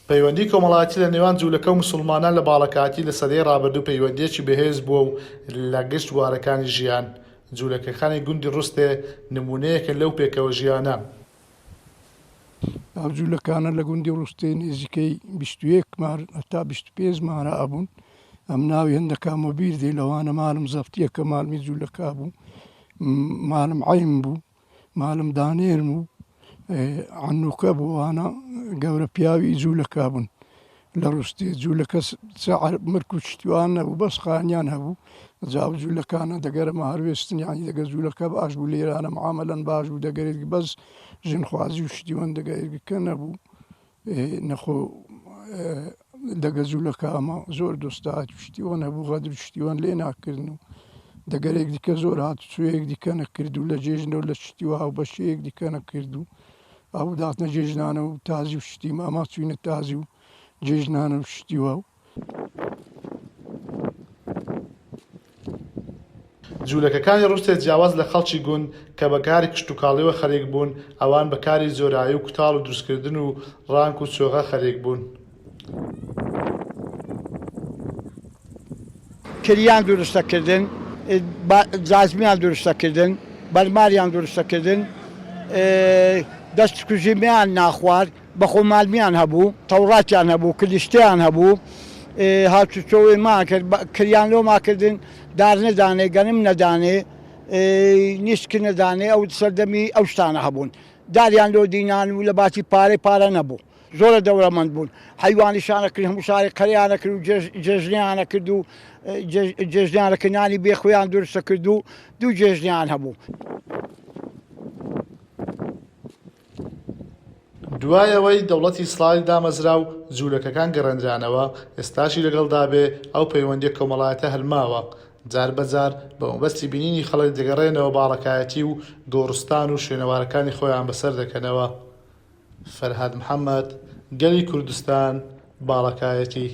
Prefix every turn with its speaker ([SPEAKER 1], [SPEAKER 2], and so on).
[SPEAKER 1] پەیوەندی کۆمەڵایەتی لە نێوان جوولەکە و مسوڵمانان لە باڵەکایەتی لە سەدەی ڕابردوو پەیوەندییەکی بەهێز بووە و لە گشت بوارەکانی ژیان، جوولەکەکانی گوندی ڕوستێ نموونەیەکن لەو پێکەوە ژیانە.
[SPEAKER 2] ئەو جوولەکانە لە گوندی ڕوستێ نزیکەی 21 مار هەتا 25 مارە ئەبوون. ئەم ناوی هەندەکان وەبیر دێ لەوانە مالم زەفتیەکە مالمی جوولەکە بوو، مالم عەیم بوو، مالم دانێرم و عەنوکە بوو ئەوانە گەورە پیاوی جوولەکە بوون لە ڕوستێ جوولەکە مرک و شتیوان نەبوو بەس خانیان هەبوو جا و جوولەکانە دەگەرەمە هەروێستن یانی دەگە جوولەکە باش بوو لێرانە معامەلەن باش بوو دەگەرێت بەس ژنخوازی و شتیوان دەگەرێت نەبوو نەخۆ دەگە جوولەکە ئەمە زۆر دۆستایەتی و شتیوان هەبوو غەدر و شتیوان لێ ناکردن و دەگەرێک دیکە زۆر هات چوەیەک دیکە نەکرد و لە جێژنە و لە شتی و هاوبەشەیەک دیکە نەکرد و ئەو داتنە جێژنانە و تازی و شتی ئەمە چوینە تازی و جێژنانە و شتی وا و
[SPEAKER 1] جوولەکەکانی ڕووسیا جیاواز لە خەڵکی گوند کە بە کاری کشتوکاڵیەوە خەریک بوون، ئەوان بە کاری زۆرایی و کوتاڵ و دروستکردن و ڕانک و چۆغە خەریک بوون.
[SPEAKER 3] کریان دروستەکردن، جازمیان دروستەکردن، بەرماریان دروستەکردن، دەست کوژیمیان ناخوارد، بەخۆ مالمیان هەبوو، تەوڕاتیان هەبوو، کلیشتەیان هەبوو، هاتوچۆی ما کرد، کریان لۆ ما کردن، دار نەدانێ، گەنم نەدانێ، نیسک نەدانێ، ئەو سەردەمی ئەو شتانە هەبوون. داریان لۆ دینان و لە باتی پارەی پارە نەبوو. زۆرە دەوڵەمەند بوون. حەیوانیشانە کرد، هەموو شارێک قەرەیانە کرد و جێژنیانە کرد و جێژنیانە کرد، نانی بێخویان دروستە کرد و دوو جێژنیان هەبوو.
[SPEAKER 1] دوای ئەوەی دەوڵەتی ئیسرائیل دامەزرا و جوولەکەکان گەڕێنرانەوە، ئێستاشی لەگەڵدا بێ ئەو پەیوەندییە کۆمەڵایەتە هەر ماوە، جار بە جار بە مەبەستی بینینی خەڵک دەگەڕێنەوە باڵەکایەتی و گۆڕستان و شوێنەوارەکانی خۆیان بەسەر دەکەنەوە. فەرهاد محەمەد، گەلی کوردستان، باڵەکایەتی.